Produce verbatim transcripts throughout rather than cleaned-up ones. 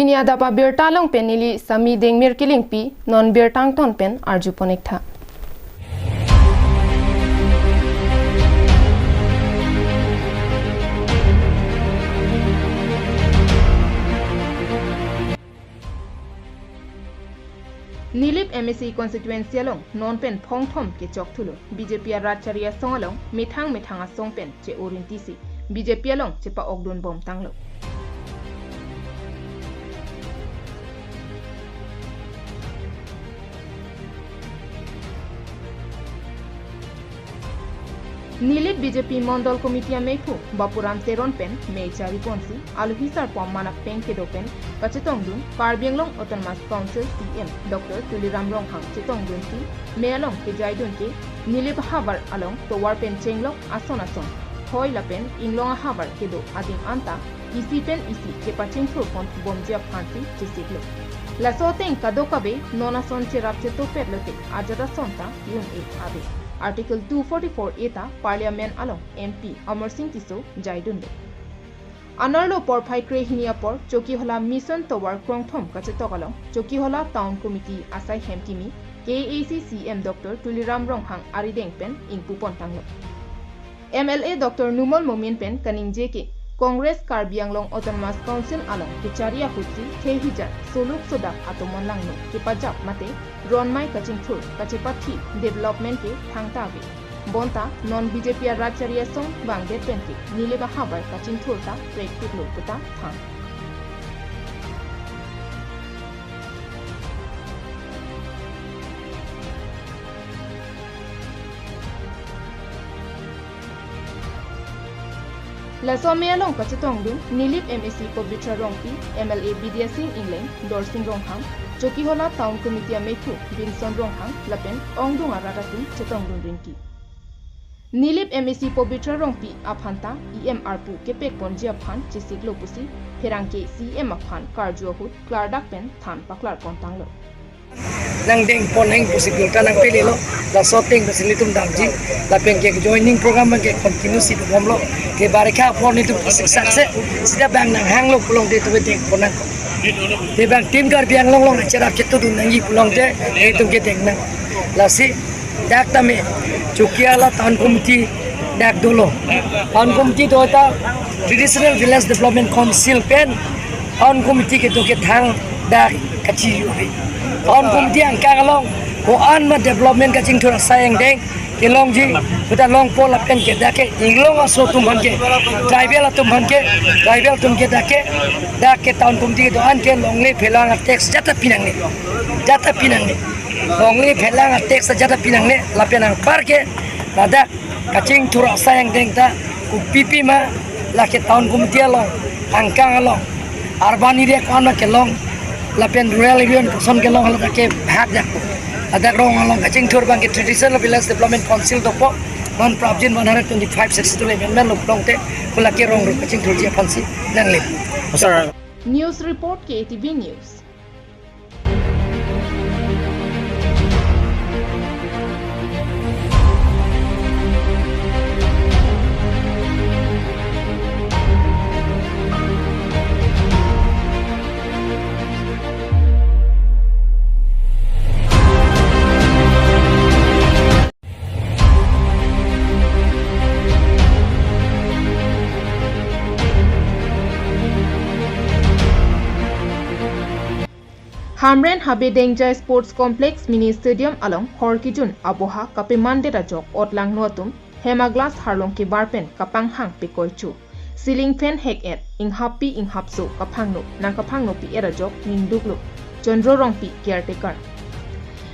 Pini adap abirta along pen neli Sami Dengmir Kilingpi, non birta angton pen arju pon ik tha. Nilip M A C constituency along non pen phongthom kechok thulo. B J P arat chari asong along methang methang asong pen che-o rinti si B J P along chepa-okdun bom tanglo. Nilip B J P Mondol Committee amephu Bapuram Teron pen mei chari ponsi alohi sarpo aman apeng kedo pen kachetongdun Karbi Anglong Autonomous Council C E M Doctor Tuliram Ronghang chetongdunsi mei along kejaidun ke Nilip ahavar along tovar pen chenglok ason ason, thoi lapen inglong ahavar kedo adim anta isi pen isi kepachingthur pon bomji aphansi chesiklo. Laso ateng kadokave non ason cherap chetopet lote ajat ason ta un-e ave. Article two forty-four A ta Parliament along M P Amarsing Tisso jaidunlo. Anerlo porphai krehini apor Chokihola Mission Tovar krongthom kachetok along Chokihola Town Committee asai hem kimi K A A C C E M Doctor Tuliram Ronghang arideng pen ingpu pon tanglo. M L A Doctor Numal Momin pen kaningje ke Congress Karbi Anglong Autonomous Council along kechari ahutsi khei hijan soluk sodak atomon langno kepajap mate ronmai kachingthur kachepathi development ke thangta ave. Bonta non B J P arat chari asong vangdet pen ke Nilip ahavar kachingthur ta prekpiklo puta than. Laso amei along kachetongdun Nilip M A C Pabitra Rongpi, M L A Bidya Sing Engleng, Dorsing Ronghang, Chokihola Town Committee amephu Binson Ronghang lapen ongdung arat atum chetongdun rinti. Nilip M A C Pabitra Rongpi aphan ta E M arpu kepek ponji aphan chesiklo pusi pherangke C E M aphan karju ahut klardak pen than paklar pon tanglo. Nangdeng pon heng pusi birta nangpilelo, laso ateng pusi nelitum damji, lapen ke joining program ke continue si dobomlo, ke barikha apor nelitum pusi sakse, sida bang nanghanglo pulote itum deng pon nang. Te bang Team Karbi Anglong along cherap chetudun nangji pulote, itum ke deng nang. Lasi, dak tame, Chokihola Town Committee dak dolo. Town Committee do ta Traditional Village Development Council pen Town Committee kedo kethang dak kachi. Town Committee angkang along ko-an ma development kachingthur asai angdeng kelongji, puta longpo lapen ke dak ke inglong aso atum aphan ke, tribal atum aphan ke, tribal atum ke dak ke, dak ke Town Committee kedo-an ke longle phelang a-tax jata pinangne, jata pinangne. Longle phelang a-tax jata pinangne, lapen anpar ke ladak kachingthur asai angdeng ta kopipi ma lake Town Committee along, angkang along, urban area ko-an ma kelong, lapen rural area koson kelong hala ke bhag jak. Ladak rong along kachingthur abang ke Traditional Village Development Council dopo, non prapjin one hundred twenty-five sixty-two amendment lo pulote, ko lake rong ro kachingthurji aphansi nangle. Sir. News report, K A T V News. Hamren Habe Dengja Sports Complex Mini Stadium along hor kejun aboha kapemandet ajok otlangno atum hem a-glass harlong kebar pen kapanghang pekoi chu. Ceiling fan hek-et, inghappi inghapso kaphangno, nangkaphangno pi-et ajok ningduklo. Chandro Rongpi, caretaker.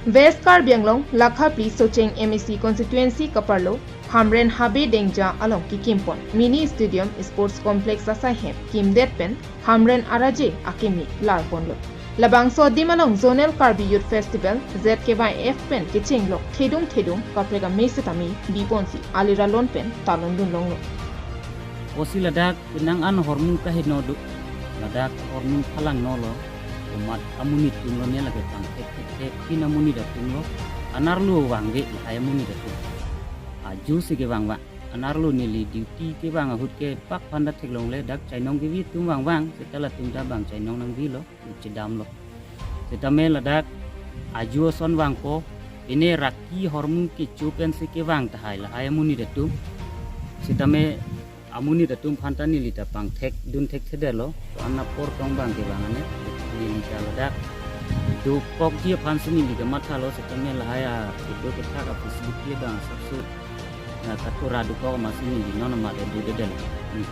West Karbi Anglong, Lakha Phli Socheng M A C constituency kaparlo, Hamren Habe Dengja along kekimpon Mini Stadium Sports Complex asai hem kimdet pen Hamren araje akimi larponlo. Labangso adim along Zonal Karbi Youth Festival, Z K Y F pen kechenglok thedung thedung kaprek amei setame biponsi aliralon pen talondun longlo. Osi ladak penang an hormu kaheno do, ladak hormu phalangnolo, komat amonit atumlo ne lake pangthek thek thek pin amonit atumlo, anerlo vangve lahai amonit atum. Ajo si kevang va. Arlo neli duty kevang ahut ke pak aphan ta theklongle, dak chainong kevi atum vangvang, seta latum ta bang chainong nangvilo, chedamlo. Setame ladak aju ason vangpo, ine raki hormu kecho pensi kevang tahai lahai amonit atum. Setame amonit atum aphan ta neli ta pangthekdun thekthedetlo, to an apor tong bang kevang ane, neli ta ladak dokokji aphansi neli kamathalo, setame lahai a kedo kethak a facility bang asapso, na katura dokok amatsi neli non amat dodedetlo. Hmm.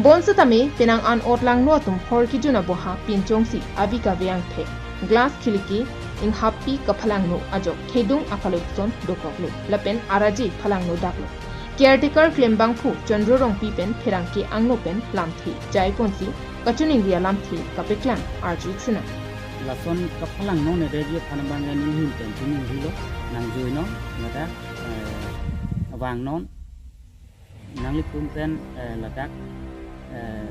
Bonsetame penang an otlangno atum hor kejun aboha pinchongsi avi kave angthek, glass khiliki, inghappi kaphalangno ajok khedung aphalutson dokoklo, lapen araje phalangno daklo. Caretaker klembangphu Chandra Rongpi pen pherangke angno pen lamthe jaiponsi kachiningri alamthe kapeklang arju-ik sinang. Lason kaphalangno ne reji aphan abang neli ahin pen chiningrilo, nangjoinon, ladak, eh, vangnon, nanglitum pen, eh, ladak, eh,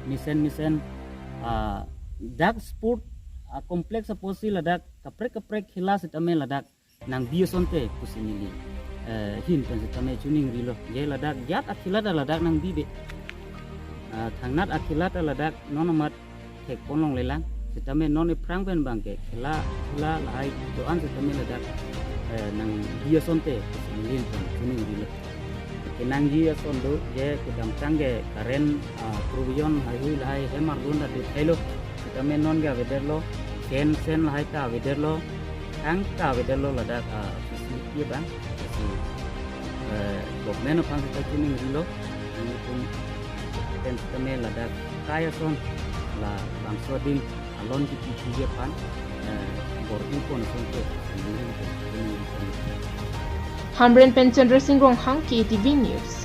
mesen mesen, ah, dak sport, ah, complex apotsi ladak kaprek kaprek khela setame ladak nangbi asonte pusi neli, eh, ahin pen setame chiningrilo. Je ladak jat akhela ta ladak nangbibe. Ah, thangnat akhela ta ladak non amat thekponlonglelang. Setame non ephrang pen bang ke khela khela lahai do-an setame ladak, eh, nangbi asonte pusi neli ahin pen chiningrilo. Kenangji ason do, je kedamtang ke current, ah, provision haihui lahai hem arlun ta dothailo. Setame non ke avedetlo, fan sen lahai ta avedetlo, thang ta avedetlo ladak, ah, facility abang. Lasi, eh, government aphan seta chiningrilo, nangtum pen setame ladak kai ason labangso adim alon kipiji aphan, eh, bor-ipon asonte, nangtum pen chiningrilo. Hamren pen Chandra Singh Ronghang, K T V News.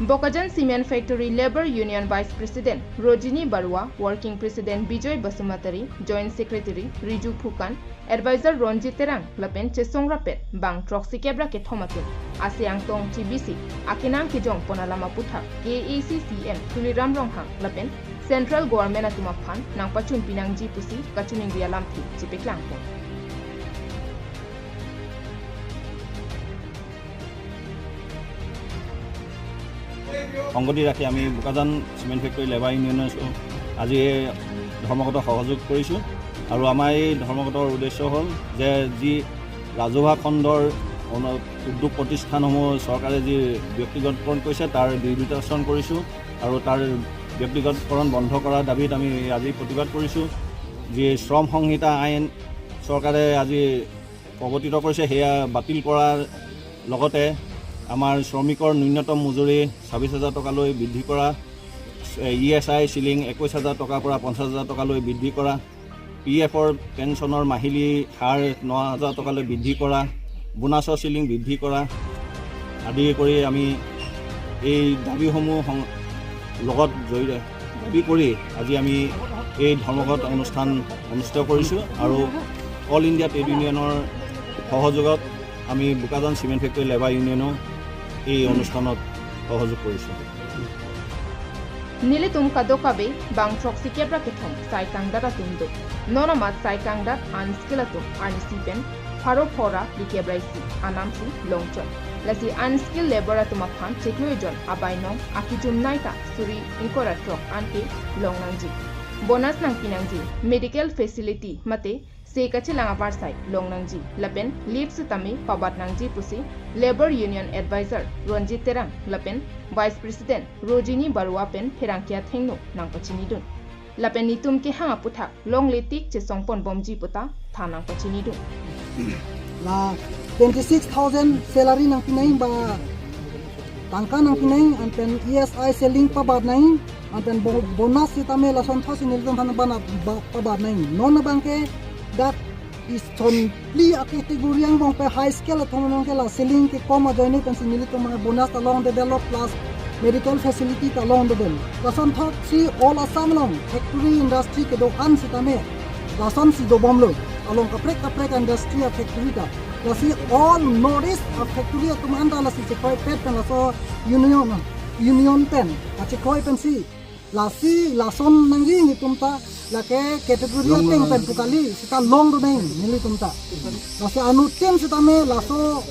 Bokajan Cement Factory Labour Union Vice President Rojini Barua, Working President Bijoy Basumatary, Joint Secretary Riju Phukan, Advisor Ronjit Terang lapen chesong rapet bang throksi kep ra kethom atum ase angtong chibisi akenang kejongpon alam aputhak K A A C C M Tuliram Ronghang lapen Central Government atum aphan nangpachunpi nangji pusi kachiningri alamthe chipeklangpon. সংগতি ৰাখি আমি Bokajan cement factory labour ইউনিয়নে আজি এই ধৰ্মঘটত সহযোগ কৰিছোঁ। আৰু আমাৰ এই ধৰ্মঘটৰ উদ্দেশ্য হ'ল যে যি ৰাজহুৱা খণ্ডৰ অন-, উদ্যোগ প্ৰতিষ্ঠানসমূহ চৰকাৰে যি ব্যক্তিগতকৰণ কৰিছে, তাৰ বিৰোধিতাচৰণ কৰিছোঁ আৰু তাৰ ব্যক্তিগতকৰণ বন্ধ কৰাৰ দাবীত আমি আজি প্ৰতিবাদ কৰিছোঁ। যি শ্ৰম সংহিতা আইন চৰকাৰে আজি প্ৰৱৰ্তিত কৰিছে, সেয়া বাতিল কৰাৰ লগতে আমাৰ শ্ৰমিকৰ ন্যূনতম মজুৰি ছাব্বিছ হাজাৰ টকালৈ বৃদ্ধি কৰা, ই এছ আই চিলিং একৈছ হাজাৰ টকাৰ পৰা পঞ্চাছ হাজাৰ টকালৈ বৃদ্ধি কৰা, পি এফৰ পেঞ্চনৰ মাহিলী হাৰ ন হাজাৰ টকালৈ বৃদ্ধি কৰা, বোনাছৰ চিলিং বৃদ্ধি কৰা আদি কৰি আমি এই দাবীসমূহ সং-, লগত জড়িত দাবী কৰি আজি আমি এই ধৰ্মঘট অনুষ্ঠান অনুষ্ঠিত কৰিছোঁ আৰু অল ইণ্ডিয়া ট্ৰেড ইউনিয়নৰ সহযোগত আমি বোকাজান চিমেণ্ট ফেক্টৰী লেবাৰ ইউনিয়নো এই অনুষ্ঠানত সহযোগ কৰিছোঁ। Nelitum kadokave bang throksi kep ra kethom sai kangdat atum do. Non amat sai kangdat unskilled atum arnisi pen pharo phora phlikep ra isi anamsi longchot. Lasi unskilled labour atum aphan chiklo ejon abainong akejumnei ta suri ingkoi ra throk anke long nangji. Bonus nangpi nangji, medical facility mate se kachelang avarsai long nangji lapen leave sitame pabat nangji pusi Labour Union Advisor Ronjit Terang lapen Vice President Rojini Barua pen pherangke athengno nangpachinidun. Lapen netum kehang aputhak longle tik chesongpon bomji puta than nangpachinidun. La twenty six thousand salary nangpi nangji ba tangka nangpi nangji, anpen E S I selling pabat nangji, anpen bo-, bonus sitame lasonthotsi nelitum aphan bana ba-, pabat nangji. Non abangke dak ison phli a-category angbong pen high skill atum angbong ke la selling kekom ajoine pensi nelitum bonus ta longdedetlo plus medical facility ta longdedetlo. Lasonthotsi all Assam along factory industry kedo-an sitame lasonsi dobomlo. Along kaprek kaprek industry a-factory ta. Lasi all North East a-factory atum anta lasi chekroi pet pen laso union, union pen achekroi pensi lasi lason nangji nelitum ta, lake category ateng pen pu kali, seta longdun nang nelitum ta. Lasi anuttin setame laso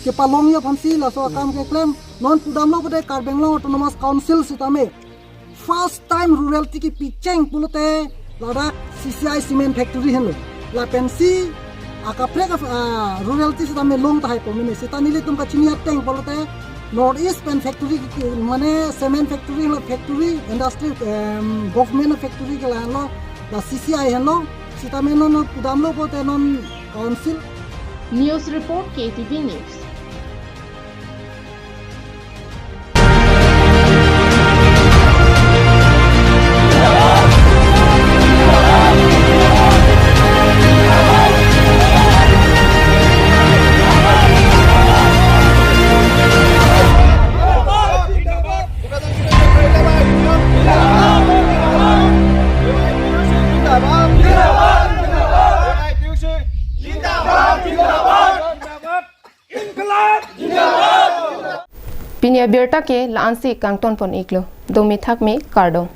kepalongji aphansi laso akam keklem. Non pudamlo pulote Karbi Anglong Autonomous Council setame first time rurality kepicheng pulote ladak C C I cement factory henlo. Lapensi akaprek ah, rurality setame long tahai pu mene. Seta nelitum kachini ateng pulote North East pen factory ke, mane cement factory lo, factory industry, em, government factory ke lahenlo, la C C I henlo. Setame non pudamlo pulote non council. News report, K T V News. Pini abirta ke la-ansi kangton pon iklo. Domi thakmi, kardom.